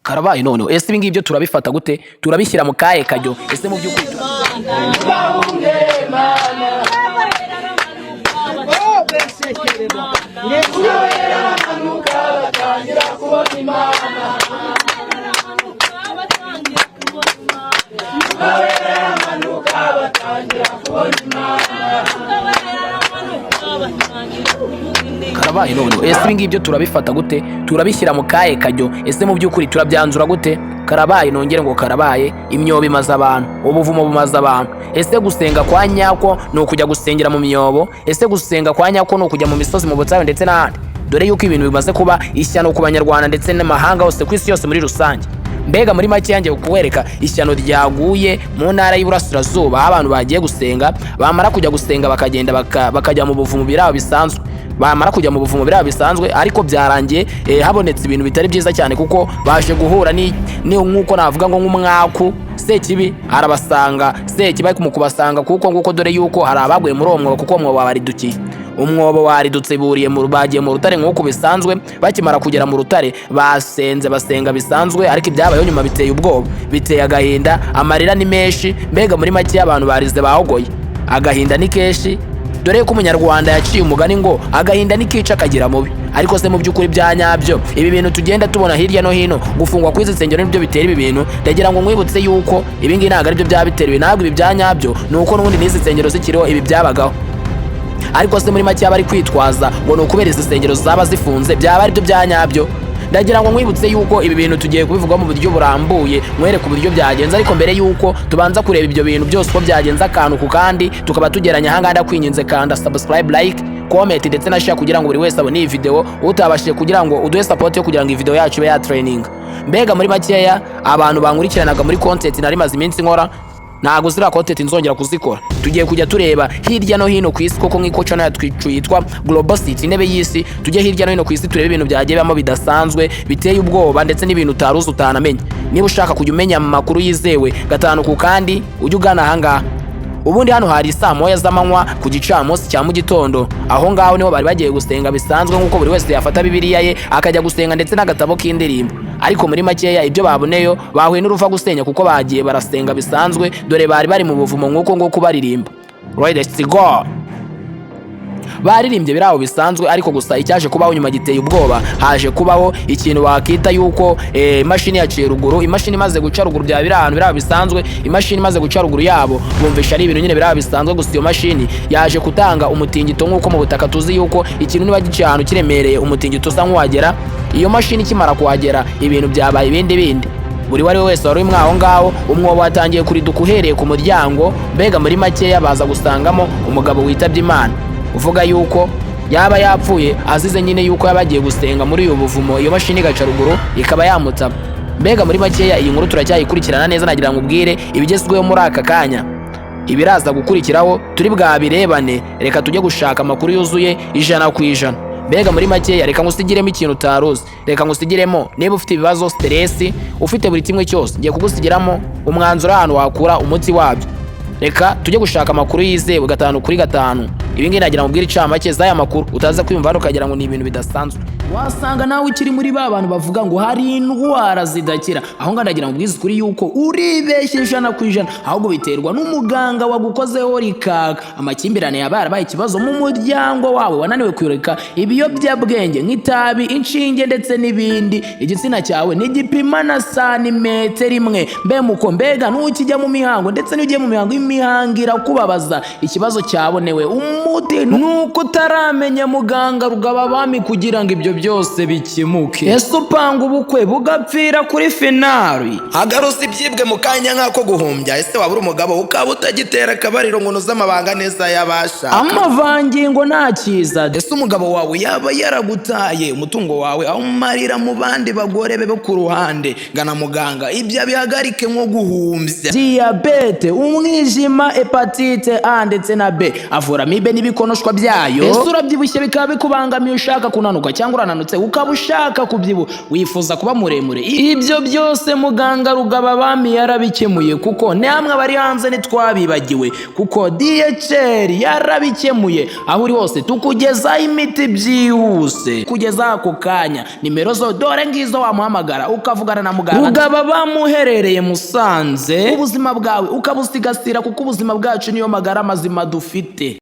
Karabaye noneho. Ese ibi ngibyo turabifata gute? Turabishyira mu kahe kajyo? Ese mu by'ukuri Karabaye noneho. Ese ibi ngibyo turabifata gute? Turabishyira mu kahe kajyo? Ese mu by'ukuri turabyanzura gute? Karabaye, nongere ngo karabaye. Imyobo imaze abantu, ubuvumo bumaze abantu. Ese gusenga kwa nyako ni ukujya gusengera mu myobo? Ese gusenga kwa nyako ni ukujya mu misozi, mu butayu ndetse n'ahandi? Dore yuko ibintu bimaze kuba ishyano ku Banyarwanda ndetse n'amahanga hose, ku isi yose muri rusange. Mbega muri make, yanjye kuwereka ishyano ryaguye mu Ntara y'Iburasirazuba, aho abantu bagiye gusenga, bamara kujya gusenga bakagenda bakajya mu buvumo birabo bisanzwe. Bamara kujya mu buvumo birabo bisanzwe, ariko byarangiye habonetse ibintu bitari byiza cyane, kuko baje guhura ni nk'uko navuga ngo nk'umwaku Sekibi arabasanga. Sekibi ari mu kubasanga, kuko nguko dore yuko hari abaguye muri uwo mwobo, kuko uwo mwobo wabaridukiye, umwobo waridutse. Buriye mu bagiye mu rutare nk'uko bisanzwe. Bakimara kugera mu rutare basenze, basenga bisanzwe, ariko ibyabayeho nyuma biteye ubwoba, biteye agahinda, amarira ni menshi. Mbega muri make, abantu barize, bahogoye, agahinda ni kenshi. Dore ko Umunyarwanda yaciye umugani ngo agahinda nikica kagira mubi. Ariko se mu by'ukuri bya nyabyo, ibi bintu tugenda tubona hirya no hino, gufungwa kw'izi nsengero nibyo bitera ibi bintu? Ndagira ngo nkwibutse yuko ibi ngibi ntabwo aribyo byaba bitera ibi. Ntabwo ibi bya nyabyo, ni uko n'ubundi n'izi nsengero zikiriho ibi byabagaho. Ariko se muri make, bari kwitwaza ngo ni ukubera izi nsengero zaba zifunze, byaba aribyo bya nyabyo? Ndagira ngo nkwibutse yuko ibi bintu tugiye kubivugaho mu buryo burambuye, nkwereke uburyo byagenze. Ariko mbere yuko tubanza kureba ibyo bintu byose uko byagenze akantu ku kandi, tukaba tugeranya ahangaha, ndakwinginze kanda subscribe, like, comment ndetse na share, kugira ngo buri wese abone iyi video. Utabashije, kugira ngo uduhe support yo kugira ngo iyi video yacu ibe ya trending. Mbega muri makeya, abantu bankurikiranaga muri content nari maze iminsi nkora, ntabwo ziriya content nzongera kuzikora. Tugiye kujya tureba hirya no hino ku isi, koko nk'iko channel yacu yitwa Global City, intebe y'isi. Tujye hirya no hino ku isi, turebe ibintu byagiye bibamo bidasanzwe, biteye ubwoba, ndetse n'ibintu utaruzi, utanamenya. Niba ushaka kujya umenya amakuru yizewe gatanu ku kandi, ujye ugana ahangaha. Ubundi hano hari saa 1 z'amanywa ku gicamunsi cya mu gitondo. Aho ngaho niho bari bagiye gusenga bisanzwe, nk'uko buri wese yafata Bibiliya ye akajya gusenga ndetse n'agatabo k'indirimbo. Ariko muri makeya, ibyo baboneyo bahuye n'uruva gusenya, kuko bagiye barasenga bisanzwe, dore bari bari mu buvumo nk'uko nguko baririmba. Let's go. Baririmbye biraho bisanzwe, ariko gusa icyaje kubaho nyuma giteye ubwoba. Haje kubaho ikintu wakita yuko imashini yaciye ruguru. Imashini imaze guca ruguru, byaba biri ahantu biraho bisanzwe, imashini imaze guca ruguru yabo, bumvisha ari ibintu nyine biraho bisanzwe. Gusa iyo mashini yaje gutanga umutingito, nk'uko mu butaka tuzi yuko ikintu niba giciye ahantu kiremereye, umutingito usa nk'uwagera. Iyo mashini ikimara kuhagera, ibintu byabaye ibindi bindi. Buri uwo ari we wese wari uri aho ngaho, umwobo watangiye kuriduka uhereye ku muryango. Mbega muri makeya, baza gusangamo umugabo witabye Imana, uvuga yuko yaba yapfuye azize nyine yuko yaba agiye gusenga muri uyu buvumo, iyo mashini igaca ruguru ikaba yamutaba. Mbega muri makeya, iyi nkuru turacyayikurikirana neza. Nagira ngo ubwire ibigezweho muri aka kanya, ibiraza gukurikiraho turi bwabirebane. Reka tujye gushaka amakuru yuzuye 100%. Mbega muri makeya, reka ngusigiremo ikintu utaruzi. Reka ngusigiremo, niba ufite ibibazo, stress, ufite buri kimwe cyose, ngiye kugusigiramo umwanzuro ahantu wakura umuti wabyo. Reka tujye gushaka amakuru yizewe gatanu kuri gatanu. Ibi ngibi nagira ngo ubwire icamake z'aya makuru, utaza kwiyumva hano ukagira ngo ni ibintu bidasanzwe. Wasanga nawe ukiri muri ba bantu bavuga ngo hari indwara zidakira. Aho ngaho ndagira ngo ubwize ukuri yuko uribeshya 100%, ahubwo biterwa n'umuganga wagukozeho rikaka. Amakimbirane yaba yarabaye ikibazo mu muryango wawe, wananiwe kureka ibiyobyabwenge nk'itabi, inshinge ndetse n'ibindi, igitsina cyawe ntigipima na santimetero imwe, mbe muko, mbega ntukijya mu mihango, ndetse n'iyo ugiye mu mihango imihango irakubabaza, ikibazo cyabonewe umuti, nuko utaramenya muganga rugaba abami kugira ngo ibyo byose bikemuke. Ese upanga ubukwe bugapfira kuri finari? Hagaruza ibyibwe mu kanya nk'ako guhumbya. Ese waba uri umugabo ukaba utagitera akabariro ngo unoze amabanga neza y'abashaka? Amavangingo nta cyiza. Ese umugabo wawe yaba yaragutaye, umutungo wawe awumarira mu bandi bagore be bo ku ruhande? Gana muganga, ibyo abihagarike nko guhumbya. Diyabete, umwijima, hépatite A ndetse na B, avura amibe n'ibikonoshwa byayo. Ese urabyibushye bikaba bikubangamiye, ushaka kunanuka cyangwa urananutse, ukaba ushaka kubyibuha, wifuza kuba muremure, ibyo byose muganga Rugaba Abami yarabikemuye. Kuko namwe abari hanze ntitwabibagiwe, kuko DHL yarabikemuye. Aho uri hose tukugezaho imiti byihuse, kugeza ako kanya. Nimero zo dore ngizo, wamuhamagara ukavugana na muganga Rugaba bamuherereye Musanze, ubuzima bwawe ukabusigasira, kuko ubuzima bwacu niyo magara mazima dufite.